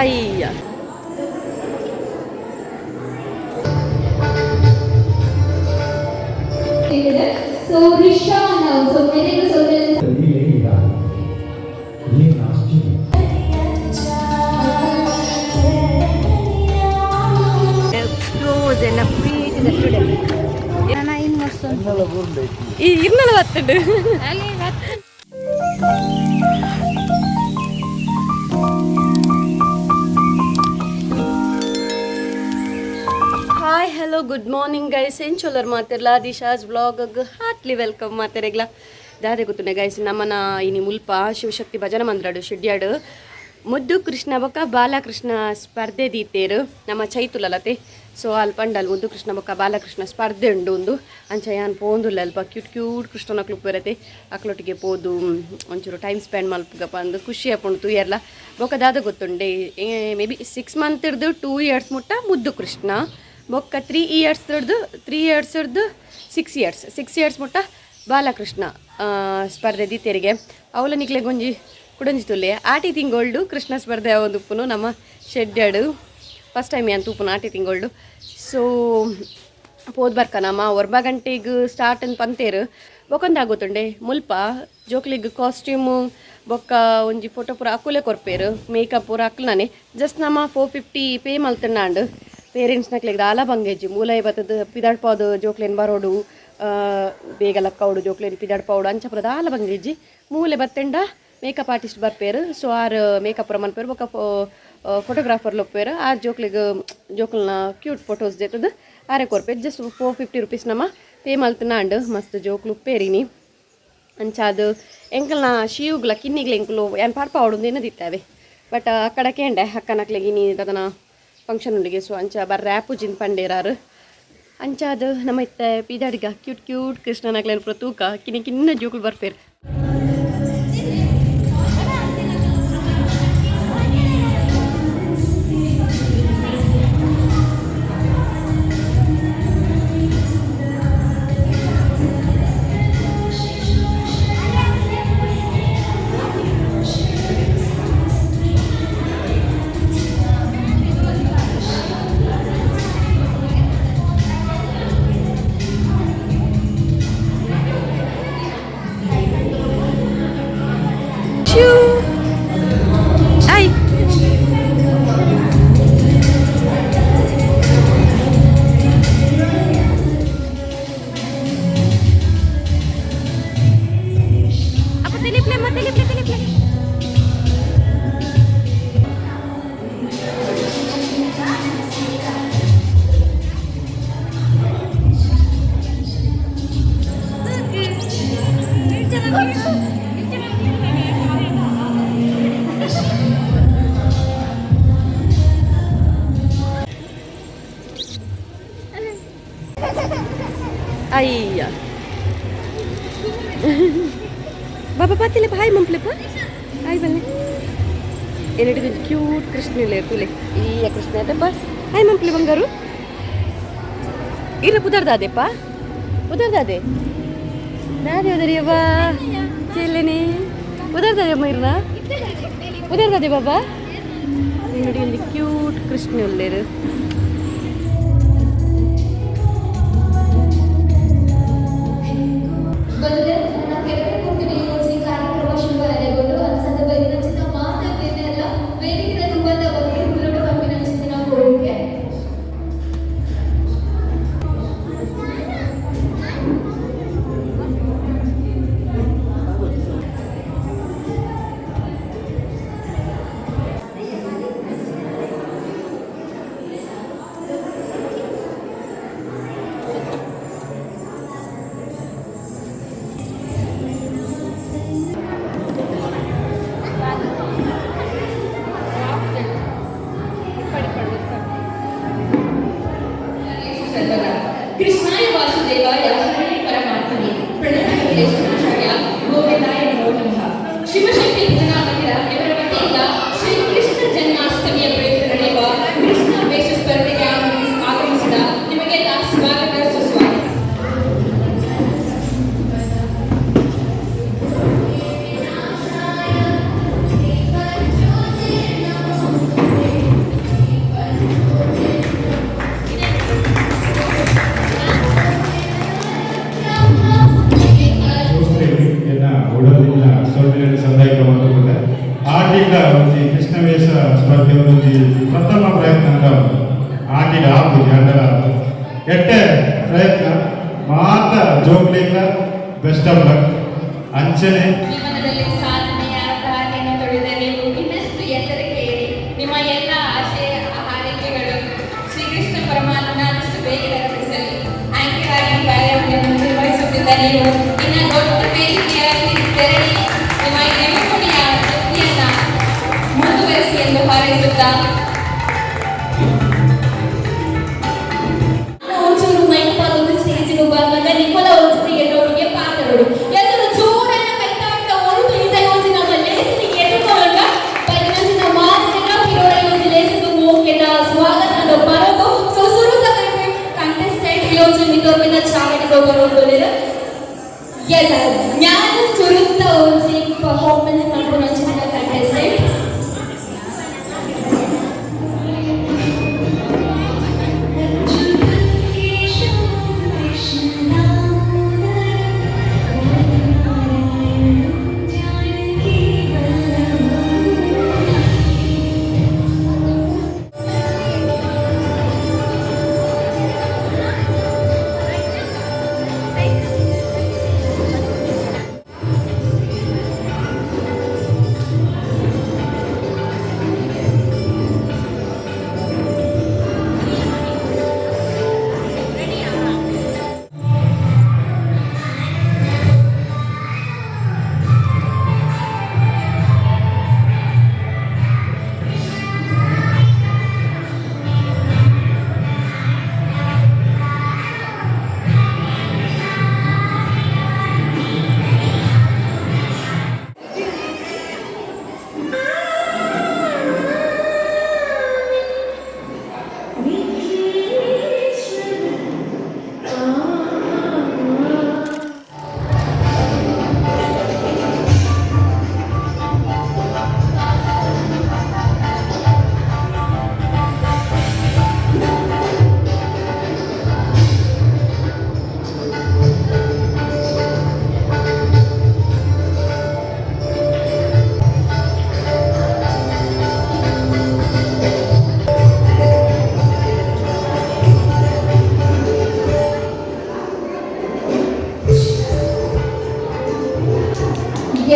ಅಯ್ಯ So Rishan, so many so ಈ ಇರ್ನಲ ಬತ್ತುಂಡು. Hi, hello, good morning guys. ಎಂಚೋಲರ್ ಮಾತಿರ್ಲ ದಿಶಾಸ್ ವ್ಲಾಗ್ ಹಾರ್ಟ್ಲಿ welcome ಮಾತೆರೆಗ್ಲ. ದಾದೆ ಗೊತ್ತುಂಡೆ ಗೈಸ್, ನಮ್ಮನ ಇನಿ ಮುಲ್ಪ ಶಿವಶಕ್ತಿ ಭಜನಾ ಮಂದಿರಡು ಶೆಡ್ಯಾಡು ಮುದ್ದು ಕೃಷ್ಣ ಬೊಕ್ಕ ಬಾಲಕೃಷ್ಣ ಸ್ಪರ್ಧೆ ದೀತೇರು ನಮ್ಮ ಚೈತುಲಲತೆ. ಸೊ ಅಲ್ಪ ಪಂಡಲ್ ಮುದ್ದು ಕೃಷ್ಣ ಬೊಕ್ಕ ಬಾಲಕೃಷ್ಣ ಸ್ಪರ್ಧೆ ಉಂಡು ಒಂದು. ಅಂಚ ಯಾನ್ ಪೋಂದುಲ್ಲ, ಅಲ್ಪ ಕ್ಯೂಟ್ ಕ್ಯೂಟ್ ಕೃಷ್ಣನ ಕ್ಲುಪ್ ಬರತೆ, ಅಕ್ಲೊಟ್ಟಿಗೆ ಪೋದು ಒಂಚೂರು ಟೈಮ್ ಸ್ಪೆಂಡ್ ಮಲ್ಪುಗಪ್ಪ ಅಂದು ಖುಷಿ ಆಪುಂಡು ತೂಯರ್ಲ. ಬೊಕ್ಕ ದಾದ ಗೊತ್ತುಂಡೆ, ಮೇ ಬಿ 6 ಮಂತ್ ಹಿಡ್ದು 2 ಇಯರ್ಸ್ ಮುಟ್ಟ ಮುದ್ದು ಕೃಷ್ಣ, ಬೊಕ್ಕ 3 ಇಯರ್ಸ್ ಹಿಡ್ದು 3 ಇಯರ್ಸ್ ಹಿಡ್ದು 6 ಇಯರ್ಸ್ 6 ಇಯರ್ಸ್ ಮುಟ್ಟ ಬಾಲಕೃಷ್ಣ ಸ್ಪರ್ಧೆ ದೀತೆರಿಗೆ. ಅವಲ ನಿಕ್ಲೆ ಗೊಂಜಿ ಕುಡಂಜಿ ತುಲ್ಲೆ ಆಟಿ ತಿಂಗೋಲ್ಡು ಕೃಷ್ಣ ಸ್ಪರ್ಧೆ ಒಂದು ಉಪ್ಪುನು ನಮ್ಮ ಶೆಡ್ಯಾಡು. ಫಸ್ಟ್ ಟೈಮ್ ಏನು ತೂಪುನು ಆಟಿ ತಿಂಗೋಲ್ಡು. ಸೊ ಪೋದ್ ಬರ್ಕ ನಮ್ಮ ಒರ್ಬ ಗಂಟೆಗೆ ಸ್ಟಾರ್ಟ್ ಅಂತ ಪಂತೇರು. ಬೊಕೊಂದಾಗೋತುಂಡೆ, ಮುಲ್ಪ ಜೋಕ್ಲಿಗ್ ಕಾಸ್ಟ್ಯೂಮು ಬೊಕ್ಕ ಒಂಜಿ ಫೋಟೋ ಪೂರ ಅಕ್ಕುಲೆ ಕೊರ್ಪೇರು, ಮೇಕಪ್ ಪೂರ ಅಕ್ಲನೆ. ಜಸ್ಟ್ ನಮ್ಮ 450 ಪೇ ಮಲ್ತಂಡಾಂಡ್. ಪೇರೆಂಟ್ಸ್ ನಕ್ಲೆಗ್ ದಾಲ ಬಂಗೇಜಿ, ಮೂಲ ಬತ್ತದ ಪಿದಾಡ್ಪಾದು ಜೋಕ್ಲೆನ್ ಬರೋಡು, ಬೇಗ ಲಕ್ಕೌಡು ಜೋಕ್ಲೆನ್ ಪಿದಾಡ್ಪಾవుಡು ಅಂಚ ಪೂರ ದಾಲ ಬಂಗೇಜಿ. ಮೂಲೆ ಬತ್ತೆಂಡ ಮೇಕಪ್ ಆರ್ಟಿಸ್ಟ್ ಬರ್ಪೇರು. ಸೊ ಆರ್ ಮೇಕಪ್ ಪೂರ ಮನ್ಪೇರು, ಬೊಕ್ಕ ಫೋಟೋಗ್ರಾಫರ್ ಲೊಪ್ಪೇರು. ಆರ್ ಜೋಕ್ಲೆಗ್ ಜೋಕ್ಲೆನ ಕ್ಯೂಟ್ ಫೋಟೋಸ್ ದೆತ್ತದು ಆರೆ ಕೊರ್ಪೇರು. ಜಸ್ಟ್ 450 ರುಪೀಸ್ ನಮ್ಮ ಪೇ ಮಲ್ತನಾಂಡ್. ಮಸ್ತ್ ಜೋಕ್ಲು ಉಪ್ಪೇರಿನಿ. ಅಂಚಾದ್ ಎಂಕಲ್ನ ಶಿವುಗ್ಲ ಕಿನ್ನಿಗ್ಲ ಎಂಕುಲು ಏನ್ ಪಾಡ್ಪಾವಡು ದಿತ್ತಾವೆ. ಬಟ್ ಅಕ್ಕಡ ಕೇಂಡೆ ಅಕ್ಕನಕ್ಲೆಗ್ ಇನಿ ದದನ ಫಂಕ್ಷನ್ ಉಂಡಿಗೆ, ಸೊ ಅಂಚ ಬರ್ರೆ ಆಪುಜಿನ್ ಪಂಡೇರಾರು. ಅಂಚಾದ್ ನಮ್ಮ ಇತ್ತೆ ಪಿದಾಡಿಗ ಕ್ಯೂಟ್ ಕ್ಯೂಟ್ ಕೃಷ್ಣನಕ್ಲೆನ್ ಪೂರ ತೂಕ, ಕಿನ್ನ ಕಿನ್ನ ಜೋಕುಲು ಬರ್ಪೇರು. Shoo! Ay! Apo tiliple mo, tiliple, tiliple. ಅಯ್ಯ ಬಾಬಾ ಪಾತಿಲೆ ಹಾಯ್ ಮಂಪ್ಲೆಪ್ಪ, ಹಾಯ್ ಬಲ್ಲೆ. ಏನಿಟ್ಟು ಕ್ಯೂಟ್ ಕೃಷ್ಣ ಇಲ್ಲ ತುಲೆ ಈ ಕೃಷ್ಣ ಆಯ್ತಪ್ಪ. ಹಾಯ್ ಮಂಪ್ಲೆ ಬಂಗಾರು. ಇರ ಪುದರ್ದಾದೆಪ್ಪ, ಪುದರ್ದಾದೆ ದಾದೆ ಉದರಿಯವ್ವ ಚೆಲ್ಲೆನೆ ಪುದರ್ದಾದೆ ಅಮ್ಮ ಇರ್ನ ಪುದರ್ದಾದೆ ಬಾಬಾ. ನೋಡಿ ಒಂದು ಕ್ಯೂಟ್ ಕೃಷ್ಣ ಉಲ್ಲೇರು. ಬಂದ್ರೆ ನಾವು ಕೆಲವೇ ಕೊಡ್ತೀವಿ ಯೋಜನೆ ಕಾರ್ಯಕ್ರಮ ಶುರು ಆಗೋದು. ಆ ಸಂದರ್ಭದಲ್ಲಿ ನಂಚಿನ ಮಾತಾಡ್ತೇನೆಲ್ಲ ವೇದಿಕೆ ತುಂಬಾ ಬಗ್ಗೆ ಹುಲ್ಲೋಡು ಪಂಪಿನ ಚಿಂತನ ಕೋರಿಕೆ. ಆಟಿದ ಒಂಜಿ ಕೃಷ್ಣವೇಷ ಸ್ಪರ್ಧೆ ಒಂಜಿ ಪ್ರಥಮ ಪ್ರಯತ್ನ ಅಂತ. ಆಟಿಡ ಆಪುಜಿ ಅಂಡಲ ಎಟ್ಟೆ ಪ್ರಯತ್ನ ಮಾತ ಜೋಕ್ಲಿಂದ ಬೆಸ್ಟ್ ಆಫ್ ಲಕ್ ಅಂಚನೆ. ಜೀವನದಲ್ಲಿ ಸಾಧನೆಯ ದಾರಿಯನ್ನು ತೊಳೆದ ನೀವು ಇನ್ನಷ್ಟು ಎತ್ತರಕ್ಕೆ ಏರಿ ನಿಮ್ಮ ಎಲ್ಲ ಆಶಯ ಹಾರೈಕೆಗಳು ಶ್ರೀಕೃಷ್ಣ ಪರಮಾತ್ಮನ ಆದಷ್ಟು ಬೇಗ ನೆರವೇರಿಸಲಿ. ಆಂಕರ್ ಆಗಿ ಕಾರ್ಯವನ್ನು ನಿರ್ವಹಿಸುತ್ತಿದ್ದ ನೀವು ಇನ್ನ ದೊಡ್ಡ ವೇದಿಕೆಯಲ್ಲಿ ತೆರಳಿ ನಿಮ್ಮ ನೆನಪುಣಿಯ ವೃತ್ತಿಯನ್ನ ಮುಂದುವರಿಸಿ ಎಂದು ಹಾರೈಸುತ್ತಾ. ಒಂಚೂರು ಮೈಕ್ ಪಾತೊಂದು ಸ್ಟೇಜ್ ಬಂದಾಗ ನಿಮ್ಮಲ ಒಂದ್ಸರಿ ಎಲ್ಲೋರಿಗೆ ಪಾತರೋಡು ಎಲ್ಲರೂ ಜೋರಾದ ಕೈತಾಟ ಒಂದು ಇಂದ ಯೋಜನೆ ನಮ್ಮ ಲೇಸನಿಗೆ ಎದುರ್ಕೊಳ್ಳೋಣ. ಬೈದಿನ ಮಾತಿನ ಪಿರೋರ ಯೋಜನೆ ಲೇಸದು ಮೋಕೆದ ಸ್ವಾಗತ ಬರೋದು. ಸೊ ಸುರುತ ಕಂಟೆಸ್ಟೆಂಟ್ ಯೋಜನೆ ಮಿತೋಪಿನ ಚಾವಣಿಗೆ ಬರೋದು. ಎಸ್, ಜ್ಞಾನ ಸುರುತ್ತ ಒಂಜಿ ಪರ್ಫಾರ್ಮೆನ್ಸ್ ಮಲ್ಪುನ ಕಂಟೆಸ್ಟೆಂಟ್.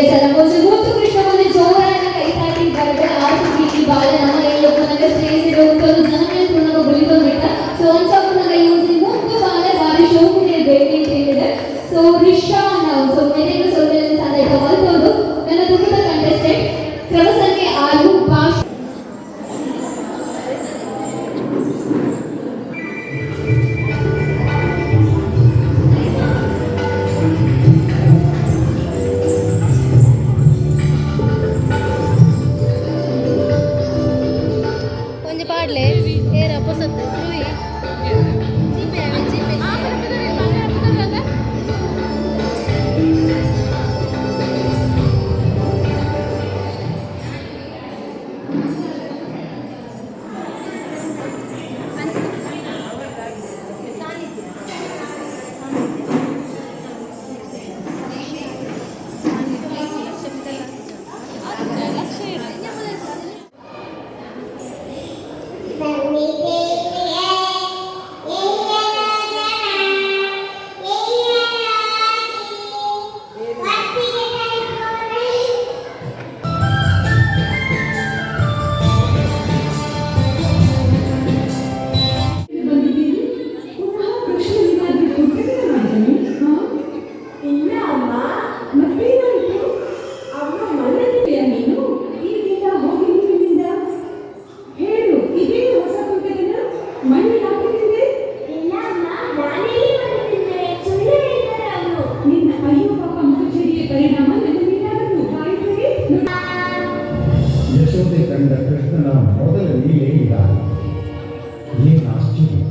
ಎಸ್, ನಮ್ಮ ಮುತ್ತು ಕೃಷ್ಣ ಒಂದು ಜೋರಾದ ಕೈತಾಟಿ ಬರೆದ ಆರು ಪ್ರೀತಿ ಬಾಲ ನಮ್ಮ ಎಲ್ಲ ಸ್ಟೇಜ್ ಇರೋ ಒಂದು ಜನಗಳ ಪೂರ್ಣ ಬುಲಿತೊಂದಿಟ್ಟ. ಸೊ ಅಂಚ ಯೂಸ್ ಮುತ್ತು ಬಾಲ ಬಾರಿ ಶೋಕುಡೆ ಬೇಡಿ ಅಂತ ಹೇಳಿದೆ. ಸೊ ರಿಶಾನ್, ಸೊ ಮೆರೆಗೆ ಸೊನ್ನೆ ಸಾಧಕ ಮಲ್ತೊಂದು ನನ್ನ ದುಃಖದ ಕಂಟೆಸ್ಟೆಂಟ್ ಕ್ರಮ ಸಂಖ್ಯೆ 6 ಭಾಷ್. ಒಂಜಿ ಪಾಡ್ಲೆ ಏರ ಪೊಸತ್ತು ಧ್ರುವಿ ಜೀಪೆ ಜೀಪೆ. ಬಂದಿದ್ದೀರಿ ಪುನಃ ಕೃಷ್ಣ ಏನಾದರೂ ಕೆಟ್ಟದನ್ನ ಮಾಡಿದನೆ? ಹಾ? ಇಲ್ಲ ಅಮ್ಮ. ಮತ್ತೇನಾಯ್ತು? ಅಮ್ಮ ಮನದಿದೆಯಾ? ನೀನು ಈಗಿಂದ ಹೋಗಿ ನೀನಿಂದ ಹೇಳು, ಇದೇನು ಹೊಸ ತುಂಟದನ್ನ ಮಣ್ಣು ಹಾಕಿದ್ದೆ? ಇಲ್ಲ ಅಮ್ಮ, ನಾನೆಲ್ಲಿ ಮನದಿದ್ದೆ? ಸುಳ್ಳು ಹೇಳ್ತಾರೆ ಅವರು. ನಿನ್ನ ಅಯ್ಯೋ ಪಾಪ ಮುಖಚರ್ಯೆ ಪರಿಣಾಮ ನನ್ನ ಮೇಲಾಗದು. ಬಾಯಿ ತೆರೆ. ಯಶೋದೆ ಕಂಡ ಕೃಷ್ಣನ ಮೊದಲ ಲೀಲೆ ಇದಾಗಿದೆ. ಏನು ಆಶ್ಚರ್ಯ!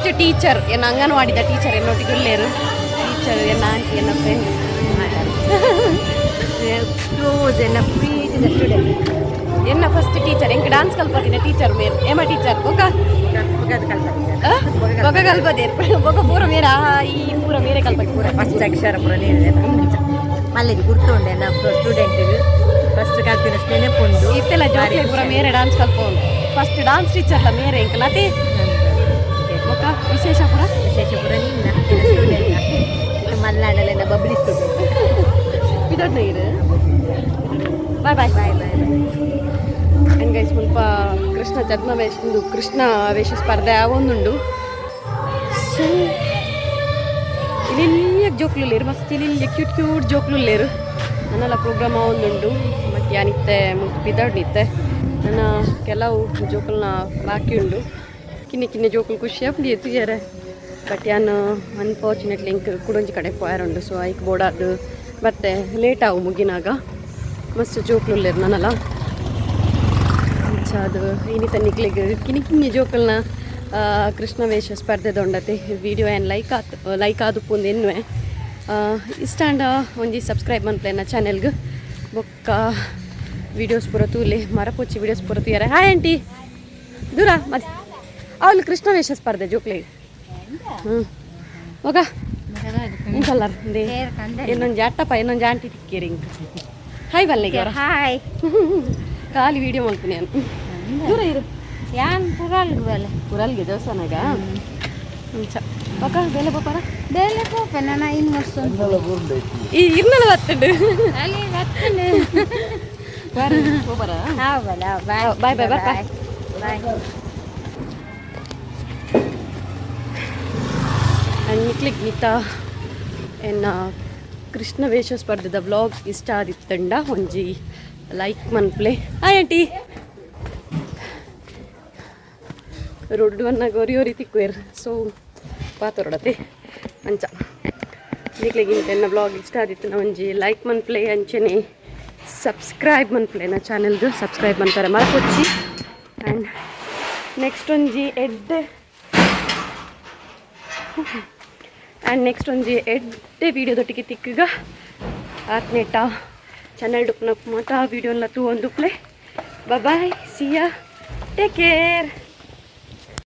ಫಸ್ಟ್ ಟೀಚರ್ ಎನ್ನ ಅಂಗನವಾಡಿದ ಟೀಚರ್ ಎನ್ನೊಟ್ಟಿಗೆ ಉಲ್ಲೇರು ಟೀಚರ್ ಎನ್ನ ಆಂಟಿ ಎನ್ನ ಫ್ರೆಂಡ್ ಕ್ಲೋಸ್ ಎನ್ನ ಪ್ರೀತಿದ ಸ್ಟೂಡೆಂಟ್. ಎನ್ನ ಫಸ್ಟ್ ಟೀಚರ್, ಎಂಕ್ ಡಾನ್ಸ್ ಕಲ್ಪತಿನ ಟೀಚರ್ ಮೇರ್. ಏಮ ಟೀಚರ್ ಬೊಕ? ಬೊಕ ಕಲ್ಪದೇರ್. ಬೊಕ ಪೂರ ಮೇರ, ಈ ಪೂರ ಮೇರೆ ಕಲ್ಪತಿ ಪೂರ. ಫಸ್ಟ್ ಅಕ್ಷರ ಪೂರ ನೀರು ಮಲ್ಲೆಗೆ ಗುರ್ತುಂಡೆ. ಎನ್ನ ಸ್ಟೂಡೆಂಟ್ ಫಸ್ಟ್ ಕಲ್ತಿನ ನೆನಪುಂಡು. ಇತ್ತೆಲ್ಲ ಜೋಕ್ಲೆ ಪೂರ ಮೇರೆ ಡಾನ್ಸ್ ಕಲ್ಪೋನು. ಫಸ್ಟ್ ಡಾನ್ಸ್ ಟೀಚರ್ಲ ಮೇರೆ ಎಂಕಲ್ ಅತೆ. ಬೊಕ ವಿಶೇಷ ಪೂರ? ವಿಶೇಷ ಪೂರ ನಿನ್ನ ಸ್ಟೂಡೆಂಟ್ ಮಲ್ನಾಡಲೆಲ್ಲ ಬಬ್ಲಿ ಸ್ಟೂಡೆಂಟ್. ಇದೊಡ್ನ ಇರು. Bye bye. Bye bye bye. And guys, ಮುಲ್ಪ ಕೃಷ್ಣ ಛದ್ಮವೇಷ, ಒಂದು ಕೃಷ್ಣ ವೇಷ ಸ್ಪರ್ಧೆ ಆವೊಂದುಂಡು. ಸೊ ಇಲ್ಲಿಯ ಜೋಕ್ಲುಲ್ಲೇರು, ಮಸ್ತ್ ಇಲ್ಲಿ ಕ್ಯೂಟ್ ಕ್ಯೂಟ್ ಜೋಕ್ಲುಲ್ಲೇರು. ನನ್ನೆಲ್ಲ ಪ್ರೋಗ್ರಾಮ್ ಆವೊಂದುಂಡು. ಮತ್ತು ಯಾನಿತ್ತೆ ಮುಲ್ಪ ಪಿದಾಡ್ನಿತ್ತೆ. ನನ್ನ ಕೆಲವು ಜೋಕುಲ್ನ ಬಾಕಿ ಉಂಡು. ಕಿನ್ನೆ ಕಿನ್ನೆ ಜೋಕುಲು ಖುಷಿ ಆಪುಂಡು ಎತ್ತುಜಾರೆ. ಬಟ್ ಯಾನ್ ಅನ್ಫಾರ್ಚುನೇಟ್ಲಿ ಇಂಕ್ ಕುಡೊಂಜಿ ಕಡೆ ಪೋಯರುಂಡು. ಸೊ ಐಕ್ ಬೋಡಾದ್ ಬತ್ತೆ, ಲೇಟ್ ಆವು ಮುಗಿನಾಗ. ಮಸ್ತ್ ಜೋಕ್ಲುಲ್ಲೇರು ನನ್ನಲ್ಲ. ಅದು ಇನಿತ ನಿಕ್ಲೆಗ್ ಕಿನಿ ಕಿನ್ನಿ ಜೋಕಲ್ನ ಕೃಷ್ಣ ವೇಷ ಸ್ಪರ್ಧೆ ದೊಂಡತೆ ವಿಡಿಯೋ ಏನು ಲೈಕ್ ಆತ್, ಲೈಕ್ ಆದುಪ್ಪುಂದು ಎನ್ನುವೆ. ಇಷ್ಟಾಂಡ ಒಂಜಿ ಸಬ್ಸ್ಕ್ರೈಬ್ ಮನ್ಪ್ಲೆ ಚಾನೆಲ್ಗ್. ಬೊಕ್ಕ ವಿಡಿಯೋಸ್ ಪೂರ ತೂಲೆ, ಮರಪೊಚ್ಚಿ ವಿಡಿಯೋಸ್ ಪೂರ ತೂಯರೆ. Hi aunty. ದೂರ ಮತ್ತೆ ಅವಳು ಕೃಷ್ಣ ವೇಷ ಸ್ಪರ್ಧೆ ಜೋಕ್ಲೆ. ಹ್ಞೂ, ಹೋಗ ಇಂಕಲ್ಲರ್. ಇನ್ನೊಂದು ಅಟ್ಟಪ್ಪ, ಇನ್ನೊಂದು ಆಂಟಿ ತಿಕ್ಕೇರಿ ಇಂಕ. ಹಾಯ್ ಬಲ್ಲೆಗೆ. ಹಾಯ್. ಖಾಲಿ ವಿಡಿಯೋ ಮಾಡ್ತೀನಿ ನಾನು. ದೂರ ಇರು. ಯಾನ್ ಪುರಾಲ್ಗ್ ಬೇಲೆ. ಪುರಲ್ಗೆ ದೇವಸ್ಥಾನಗ. ಪಕ್ಕ ಬೇಲೆ ಪಪ್ಪಾರ. ಬೇಲೆ ಪೋಪೆ ನಾನು ಇನ್ನು ಮಸ್ತ್. ಈ ಇರ್ನಲ ಬತ್ತುಂಡು. ಅಲ್ಲಿ ಬರ್ತೇನೆ. ಹೋಬರ. ಹೌದಲ್ಲ, bye. Bye bye bye. Bye. And ನಿಕ್ಲಿಗ್ ನಿತ್ತ ಎನ್ನ ಕೃಷ್ಣ ವೇಷ ಸ್ಪರ್ಧೆದ ವ್ಲಾಗ್ ಇಷ್ಟ ಆದಿತ್ತಂಡ ಒಂಜಿ ಲೈಕ್ ಮನ್ಪ್ಲೆ. Hi aunty. ರೋಡ್ ಬನ್ನಾಗ ಒರಿ ಒರಿ ತಿಕ್ಕುವೆರ್. ಸೊ ಪಾತೊರಡತೆ ಅಂಚ. ನಿಕ್ಲೆಗ್ ಎನ್ನ ವ್ಲಾಗ್ ಇಷ್ಟ ಆದಿತ್ತು ಒಂಜಿ ಲೈಕ್ ಮನ್ಪ್ಲೆ, ಅಂಚನೆ ಸಬ್ಸ್ಕ್ರೈಬ್ ಮನ್ಪ್ಲೆ. ನಾ ಚಾನೆಲ್ದು ಸಬ್ಸ್ಕ್ರೈಬ್ ಮನ್ಪರೆ ಮರಪೊಚ್ಚಿ. ಆ್ಯಂಡ್ ನೆಕ್ಸ್ಟ್ ಒಂಜಿ ಎಡ್ಡೆ ಆ್ಯಂಡ್ ನೆಕ್ಸ್ಟ್ ಒಂಜಿ ಎಡ್ಡೆ ವೀಡಿಯೋದೊಟ್ಟಿಗೆ ತಿಕ್ಕುಗ. ಆತ್ನೇಟ ಚಾನಲ್ ಡುಪ್ನ ಮಾತಾ ವೀಡಿಯೋನ ತೂ ಒಂದು ಪ್ಲೇ. ಬಾಯ್, ಸಿಯಾ, ಟೇಕ್ ಕೇರ್.